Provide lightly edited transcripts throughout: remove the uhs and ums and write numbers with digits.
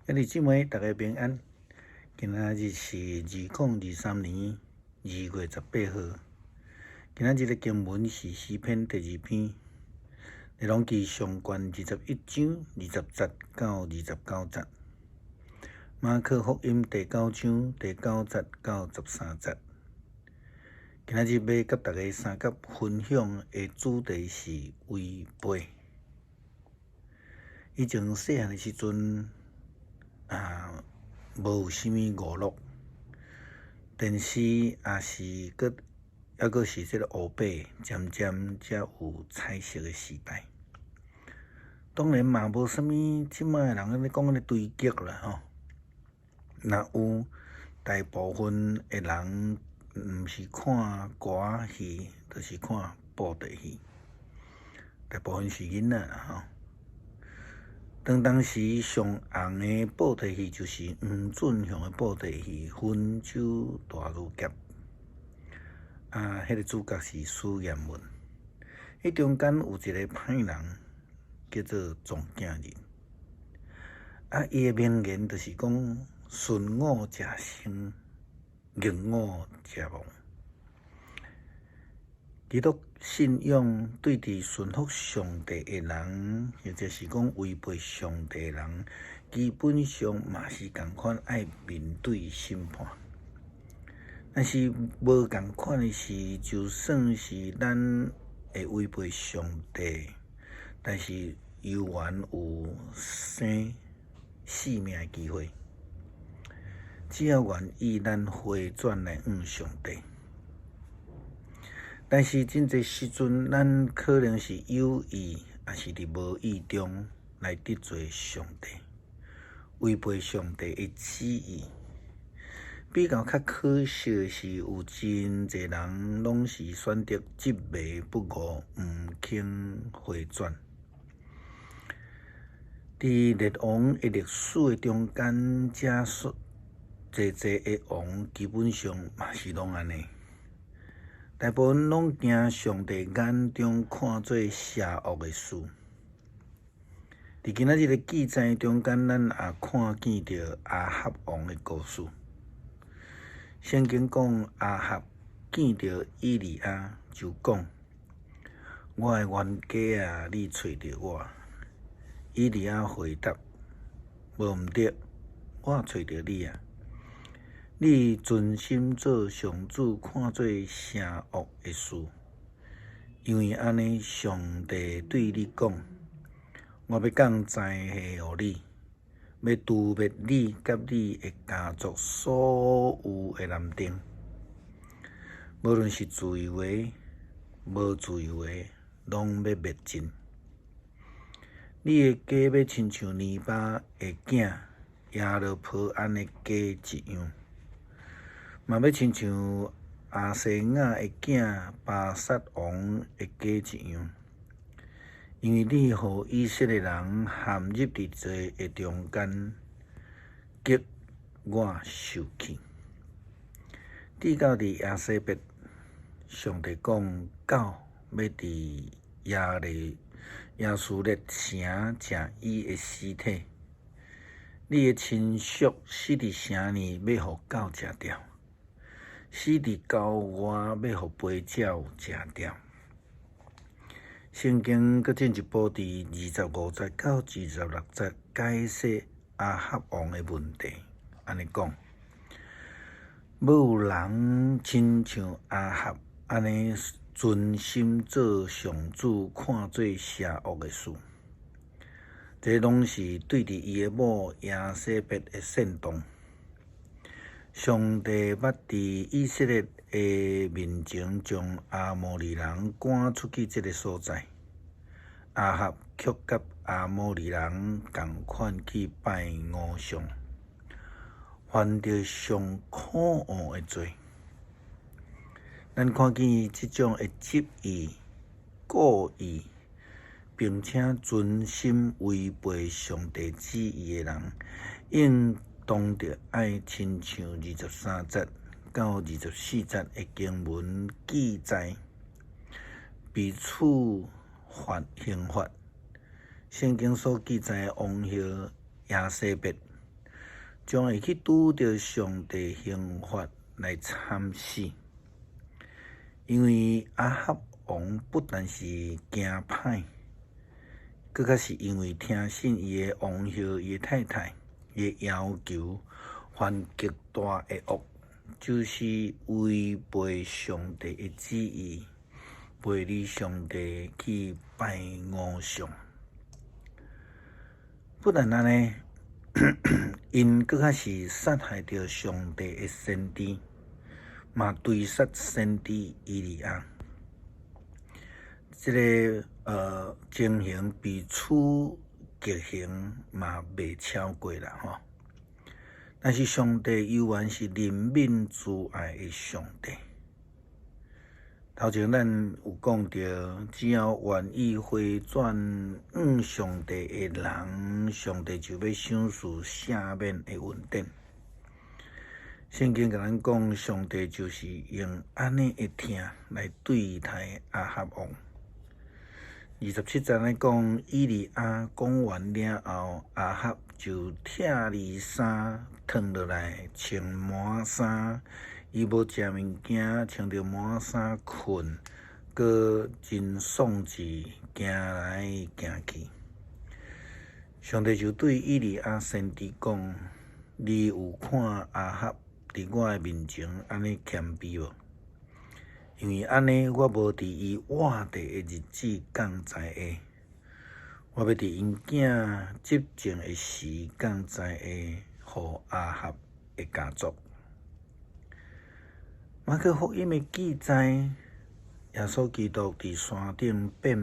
兄弟姊妹，大家平安。今仔日是2023年2月18號。今仔日的經文是詩篇第二篇，內容記上卷21章20節到29節。馬可福音第九章第九節到13節。今仔日欲佮大家相佮分享的主題是違背。以前細漢的時陣，無有啥物娛樂，電視也是閣猶閣是這個烏白，漸漸才有彩色的時代。當然嘛無啥物，這擺的人咧講咧追劇啦吼。若有大部分的人毋是看歌仔戲，就是看布袋戲。大部分是囡仔啦吼。當時上紅的布袋戲就是黃俊雄的布袋戲《溫州大女俠》，彼個主角是史艷文。彼中間有一个歹人叫做莊敬仁，伊的名言就是講：順我者生，逆我者亡。基督信仰對佇順服上帝的人，或者是講違背上帝的人，基本上嘛是仝款愛面對審判。但是無仝款的是，就算是咱會違背上帝，但是猶原有生性命的機會。只要願意，咱回轉來向上帝。但是真濟時陣，咱可能是有意，抑是佇無意中來得罪上帝，違背上帝的旨意。比較較可惜的是，有真濟人攏是選擇執迷不悟，毋肯回轉。佇列王的歷史的中間，遮濟濟的王基本上嘛是攏按呢。大部分攏行上帝眼中看做邪惡的事。佇今仔日的記載中間，咱也看見著亞哈王的故事。聖經講亞哈見著以利亞，就講：我的冤家啊，你揣著我。以利亞回答：無毋對，我揣著你啊！你存心做上主看做邪惡的事，因為按呢，上帝對你講：我欲降災禍予你，欲誅滅你佮你的家族所有的男丁，無論是自由的、無自由的，攏欲滅盡。你的家欲親像尼巴的囝耶羅波安的家一樣。嘛欲親像亞細亞的囝巴撒王的家一樣，因為你予以色列人陷入佇罪的中間，激我受氣。直到佇耶洗別，上帝講狗欲佇耶斯列城食伊的屍體，你的親屬死佇城內，欲予狗食掉。死佇郊外，欲予飛鳥食掉。聖經閣進一步佇25節到26節解釋亞哈王的問題，按呢講：欲有人親像亞哈按呢存心做上主看做邪惡的事，這攏是對佇伊的某耶洗別的煽動。上帝捌佇以色列的面前將亞摩利人趕出去這个所在，亞哈卻佮亞摩利人仝款去拜偶像，犯著上可惡的罪。咱看見這種的執意、故意，並且存心違背上帝旨意的人，應當著愛親像23節到24節的經文記載，被處罰刑罰。聖經所記載的王后耶洗別，將會去拄著上帝刑罰來慘死。因為亞哈王不但是行歹，閣較是因為聽信伊的王后、伊的太太伊的要求，犯極大的惡，就是違背上帝的旨意，背離上帝去拜偶像。不但按呢，𪜶閣較是殺害著上帝的先知，嘛追殺先知以利亞。這个情形比處極刑嘛袂超過啦吼。但是上帝猶原是憐憫慈愛的上帝。頭前咱有講著，只要願意回轉向上帝的人，上帝就欲賞賜赦免的恩典。聖經共咱講，上帝就是用按呢的疼來對待亞哈王。27節咧講，以利亞講完了後，亞哈就拆離衫脫落來，穿麻衫。伊無食物件，穿著麻衫睏，閣真喪志，行來行去。上帝就對以利亞先知講：你有看亞哈佇我的面前按呢謙卑無？因為按呢，我無佇伊活著的日子降災禍，我欲佇𪜶囝執政的時降災禍，予亞哈的家族。馬可福音的記載，耶穌基督佇山頂變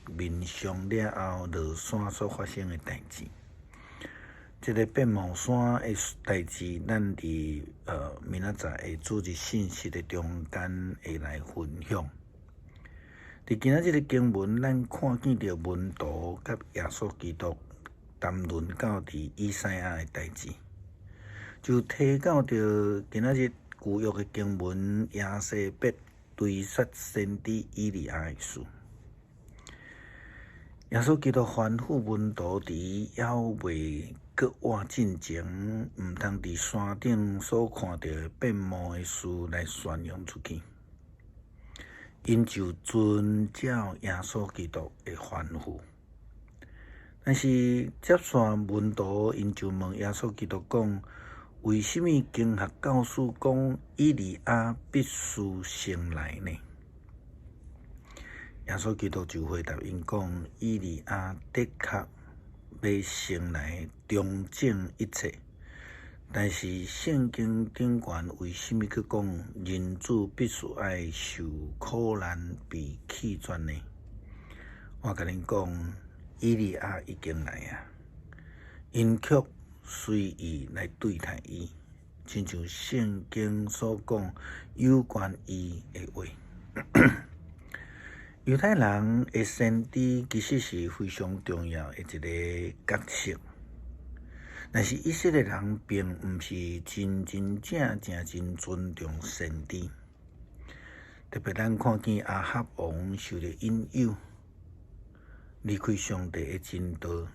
面相了後，落山所發生的代誌。這个變帽山的代誌，咱佇明仔載的主日信息的中間會來分享。佇今仔這个經文，咱看見著門徒佮耶穌基督談論到佇以賽亞的代誌，就提到著今仔日舊約的經文，耶洗別追殺先知以利亞的事。耶穌基督吩咐門徒佇猶未閣活進前，毋通佇山頂所看著的變帽的事來宣揚出去。𪜶就遵照耶穌基督的吩咐。但是接續門徒𪜶就問耶穌基督講：為啥物經學教師講以利亞必須先來呢？耶穌基督就回答𪜶講：以利亞的確欲先來重整一切，但是聖經頂懸為啥物閣講人子必須愛受苦難被棄絕呢？我共恁講，以利亞已經來啊，𪜶卻隨意來對待伊，親像聖經所講有關伊的話。猶太人的先知其實是非常重要的一个角色，但是以色列人並毋是真真正正真尊重先知。特別咱看見亞哈王受著引誘，離開上帝的真道，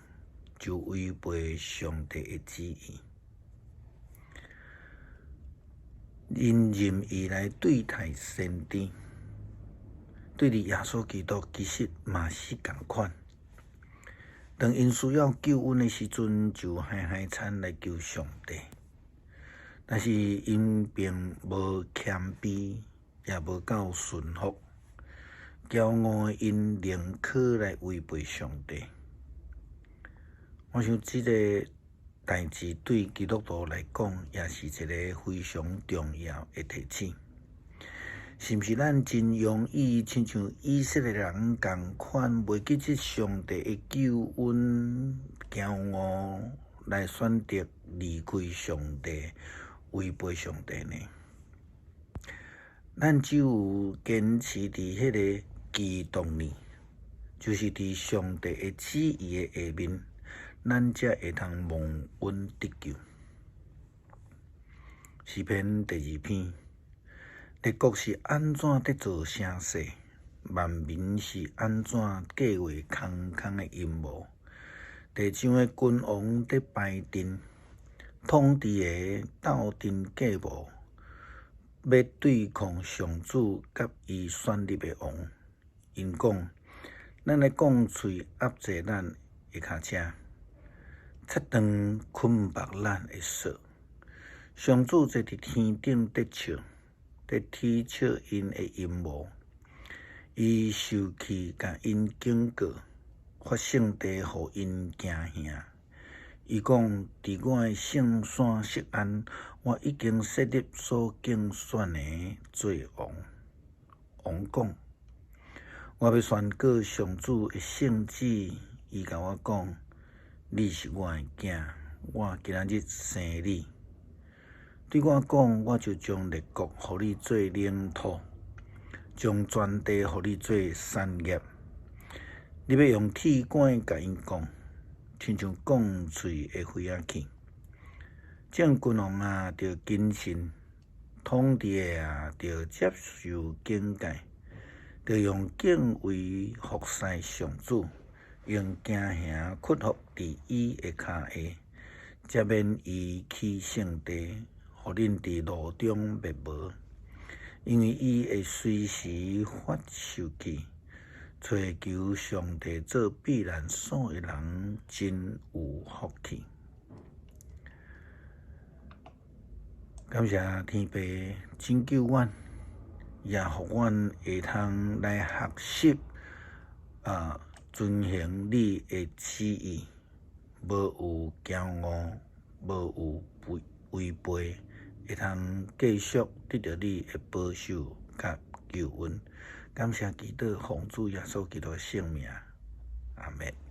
就違背上帝的旨意，𪜶任意來對待先知。對佇耶穌基督其實嘛是仝款。當𪜶需要救恩的時陣，就嗨嗨參來求上帝。但是𪜶並無謙卑，也無夠順服，驕傲的𪜶寧可來違背上帝。我想這个代誌對基督徒來講，也是一个非常重要的提醒。是毋是咱真容易親像以色列人仝款，袂記得上帝的救恩，驕傲來選擇離開上帝，違背上帝呢？咱只有堅持佇彼个基督裡，就是佇上帝的旨意的下面，咱才會通蒙恩得救。詩篇第二篇。列國是按怎得做聲勢？萬民是按怎計劃空空的陰謀？地上的君王佇排陣，統治的鬥陣計謀，欲對抗上主佮伊選立的王。𪜶講：咱來摃碎壓制咱的跤車，切斷捆縛咱的索。上主坐佇天頂咧笑，咧恥笑𪜶的陰謀。伊受氣共𪜶警告，發聖地予𪜶驚嚇。伊講：佇我的聖山錫安，我已經設立所揀選的做王。王講：我欲宣告上主的聖旨。伊共我講：你是我的囝，我今仔日生你。對我講，我就將列國予你做領土，將全地予你做產業。你欲用鐵桿共𪜶摃，親像摃碎的花仔器。眾君王啊，著謹慎；統治的啊，著接受警戒，著用敬畏服侍上主，用驚嚇屈服佇伊的跤下，才免伊起聖地，予恁佇路中滅無。因為伊會隨時發受氣，揣求上帝做避難所的人真有福氣。感謝天父拯救阮，也予阮會通來學習啊，遵行你的旨意，無有驕傲，無有違背，會通繼續得著你的保守佮救恩。感謝基督，奉主耶穌基督的聖名，阿們。